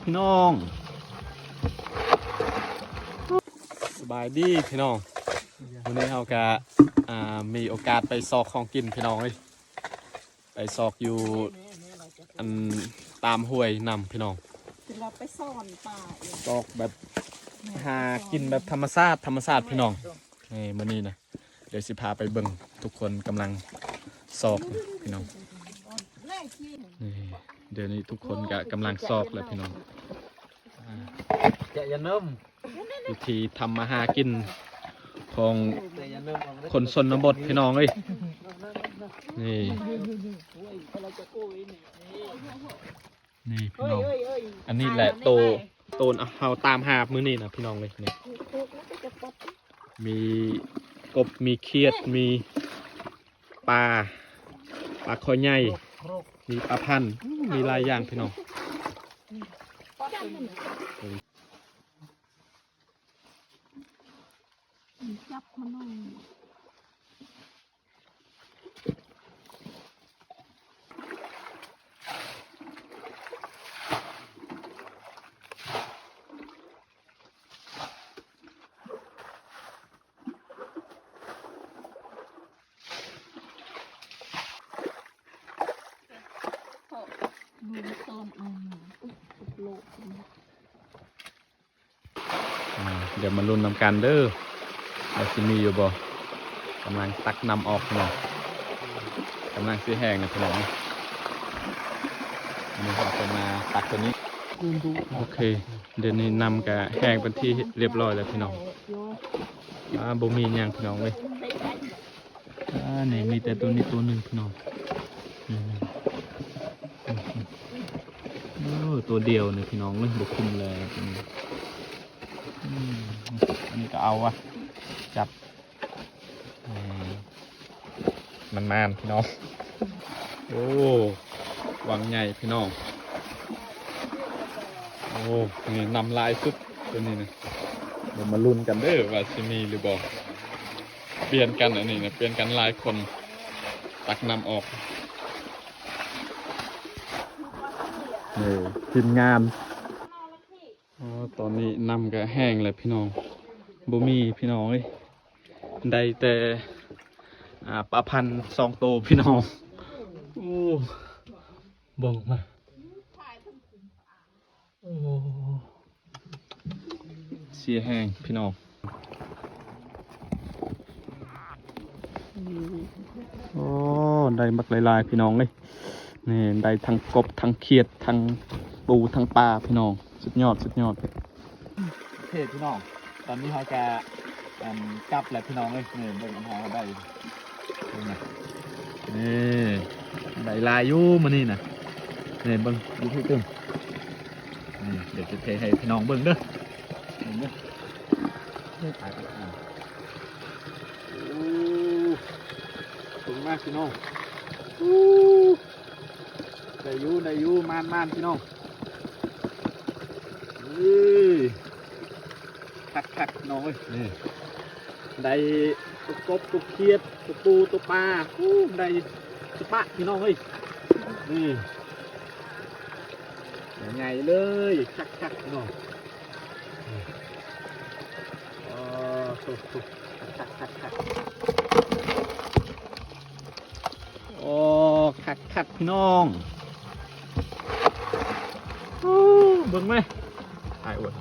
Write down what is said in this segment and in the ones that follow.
ພີ່ນ້ອງ ສະບາຍດີພີ່ນ້ອງ ມື້ນີ້ເຮົາກະ ອ່າ ມີໂອກາດໄປຊອກຂອງກິນພີ່ນ້ອງເອີຍ ໄປຊອກຢູ່ ອັນ ຕາມຫ້ວຍນຳພີ່ນ້ອງ ຄືວ່າໄປຊ່ອນປາເອງ ຊອກແບບ ຫາກິນແບບທຳມະຊາດ ທຳມະຊາດພີ່ນ້ອງ ນີ້ ມື້ນີ້ນະ ດຽວຊິພາໄປເບິ່ງ ທຸກຄົນກຳລັງຊອກພີ່ນ້ອງ ນີ້ ດຽວນີ້ທຸກຄົນກະກຳລັງຊອກແລ້ວພີ່ນ້ອງ ອ່າ ຈະຢ່ານຳ ວິທີທຳມາຫາກິນຂອງຄົນຊົນນະບົດພີ່ນ້ອງເອີຍ ນີ້ ນີ້ພີ່ນ້ອງ ອັນນີ້ແຫຼະໂຕ ໂຕເຮົາຕາມຫາມື້ນີ້ນະພີ່ນ້ອງເອີຍ ນີ້ ມີກົບ ມີຂຽດ ມີປາ ປາຄໍໃຫຍ່ ມີປາພັນ ມີຫຼາຍຢ່າງພີ່ນ້ອງ ຈັບມັນໜ້ອຍ. ອ່າ ດຽວມາລຸ້ນນຳກັນເດີ ວ່າຊິມີຢູ່ບໍ່ ກຳລັງຕັກນ້ຳອອກພີ່ນ້ອງ ກຳລັງຊິແຫ້ງນະພີ່ນ້ອງ ອັນນີ້ເຮົາຈະມາຕັກຕົວນີ້ ໂອເຄ ດຽວນີ້ນ້ຳກະແຫ້ງເປັນທີ່ຮຽບຮ້ອຍແລ້ວພີ່ນ້ອງ ອ່າ ບໍ່ມີຫຍັງພີ່ນ້ອງເອີຍ. ອ່າ ນີ້ມີແຕ່ຕົວນີ້ຕົວໜຶ່ງພີ່ນ້ອງ ນີ້ ໂອ້ ຕົວດຽວນີ້ພີ່ນ້ອງເອີຍ ບໍ່ຄຸ້ມແລ້ວ ອືມ ອັນນີ້ກໍເອົາວະ ຈັບ ນີ້ ມັນມານພີ່ນ້ອງ ໂອ້ ວັງໃຫຍ່ພີ່ນ້ອງ ໂອ້ ນີ້ນ້ຳຫຼາຍສຸດຕົວນີ້ນະ ດຽວມາລຸ້ນກັນເດີວ່າຊິມີຫຼືບໍ່. ປ່ຽນກັນ ອັນນີ້ນະ ປ່ຽນກັນຫຼາຍຄົນ ຕັກນ້ຳອອກ ນີ້ ທີມງານ ອໍ ຕອນນີ້ນ້ຳກະແຫ້ງແລ້ວພີ່ນ້ອງ ບໍ່ມີພີ່ນ້ອງເອີຍ ໄດ້ແຕ່ ອ່າ ປາພັນສອງໂຕພີ່ນ້ອງ ໂອ້ ເບິ່ງມາ. ໂອ້ ເສຍແຮງພີ່ນ້ອງ ໂອ້ ໄດ້ບັກຫຼາຍໆ ພີ່ນ້ອງເອີຍ ນີ້ ໄດ້ທັງກົບ ທັງຂຽດ ທັງປູ ທັງປາພີ່ນ້ອງ ສຸດຍອດ ສຸດຍອດ. ໂອເຄພີ່ນ້ອງ ຕອນນີ້ເຮົາກະ ອັນ ກັບແລ້ວພີ່ນ້ອງເອີຍ ນີ້ເບິ່ງອັນເຮົາໄດ້ ເບິ່ງນະ ນີ້ ໄດ້ຫຼາຍຢູ່ມື້ນີ້ນະ ນີ້ເບິ່ງຢູ່ທີ່ຕຶ້ມ ນີ້ ດຽວຈະເທໃຫ້ພີ່ນ້ອງເບິ່ງເດີ ເບິ່ງເດີ ນີ້ ໂອ້ ເບິ່ງມາພີ່ນ້ອງ ໂອ້ ໄດ້ຢູ່ ໄດ້ຢູ່ ມານໆ ພີ່ນ້ອງ ເອີຍ ຄັກໆ ພີ່ນ້ອງເອີຍ ນີ້ ໄດ້ຕົວກົບ ຕົວຂຽດ ຕົວປູ ຕົວປາ ໂອ້ ໄດ້ສະປະ ພີ່ນ້ອງເອີຍ ນີ້ ໃຫຍ່ເລີຍ ຄັກໆ ພີ່ນ້ອງ ໂອ້ໂຫ ຄັກໆ ໂອ້ ຄັກໆ ພີ່ນ້ອງ ໂອ້ ເບິ່ງແມ ອ້າຍອວດ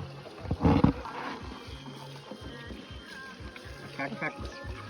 ຄັກໆ